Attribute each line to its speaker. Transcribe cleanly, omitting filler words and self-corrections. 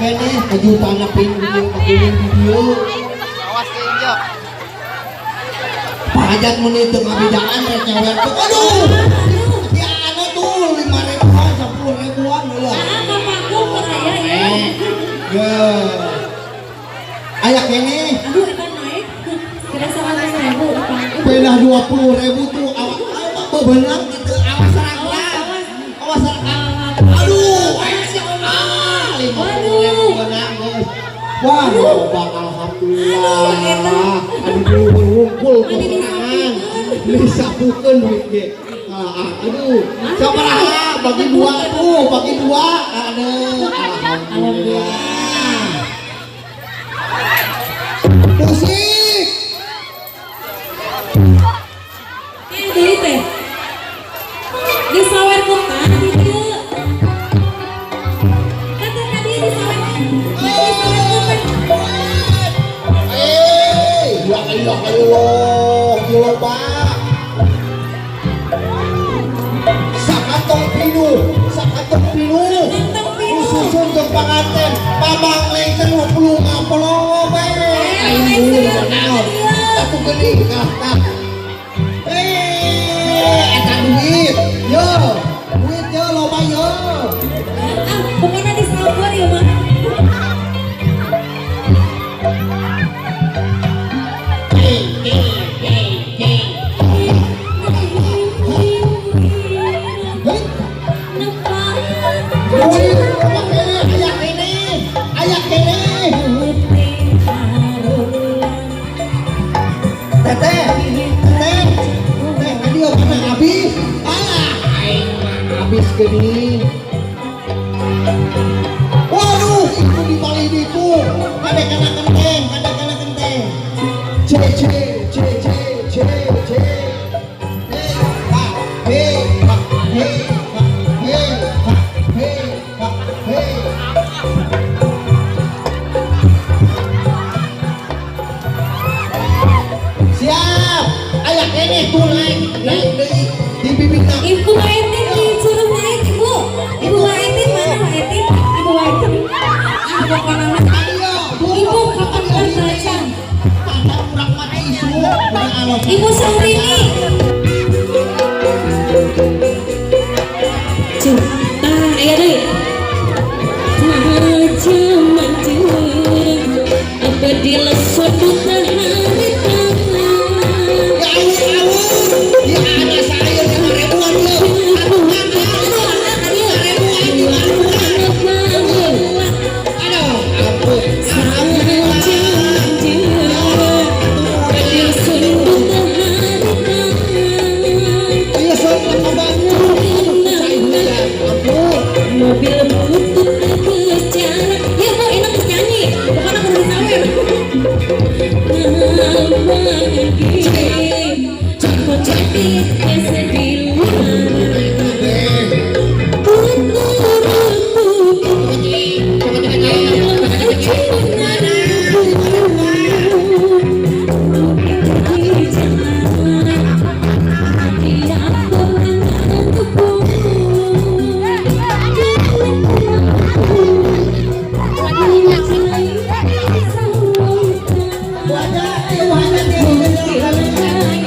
Speaker 1: Keneh kejutan pin di dieu.
Speaker 2: Awas keinjek.
Speaker 1: Pajat mun teu ngabejaan rek nyawer tuh. Aduh. Ya anu tuh 5 ribuan, 10 ribuan lah.
Speaker 3: Ah, ka panggung keur aya ya.
Speaker 1: Ya. Aya keneh.
Speaker 3: Aduh, eta naik. Kira 100 ribu di panggung.
Speaker 1: Beda 20 ribu tuh awak awak bebenang gitu, awas sarangka. Awas sarangka. Aduh, ah, 50 ribu benang geus. Wah, loba, alhamdulillah. Aduh, berwungkul kesenangan. Disapukeun duit ge. Ah, aduh. Sabaraha bagi dua tuh, bagi dua. Aduh, alhamdulillah. Musik.
Speaker 3: Eh, deui teh. Disawer ku tah di dieu. Kata ka dieu disawer. Disawer ku tah.
Speaker 1: Eh, ya Allah, Allah, ya Pak. Sakantong pinuh, sakantong pinuh.
Speaker 3: Kantong pinuh.
Speaker 1: Susun ke panganten, pamang lengser 20 ngapolo bae. Aing naon. Atuh geuning kah tah. Eh, eta duit. Yo, duit yo loba yo.
Speaker 3: Ah, pokoknya disawer ya mah.
Speaker 1: Hei, duit loba keneh, aya keneh, aya keneh. Teteh, teteh, teh, tadi mana habis? Alah, aing mah habis geuning. Waduh, itu di bali ditu. Kade kana kenteng, kade kana kenteng. C C C C C C. H H H H H H H H. Siap. Aya keneh tuh naik, naik deui di bibitna.
Speaker 3: Ibu Waetin disuruh naik, Ibu. Ibu Waetin mana Waetin? Ibu Waetin. Ah, pokoknya mah. Ibu kapan kerja? Ibu Syahrini. Cuh, tah aya deui. Macam-macam apa dilesot harita.
Speaker 1: Ya awur, ya ada sayur 5 ribuan lo. Ribuan, 5 ribuan. Aduh, ampun. Iya, soal kebangun. Saya hujan, ampun.
Speaker 3: Mobil butut kejar. Ya bu, enak nyanyi. Pokoknya kudu disawer.
Speaker 1: Wajah, iya, wajah, iya, wajah.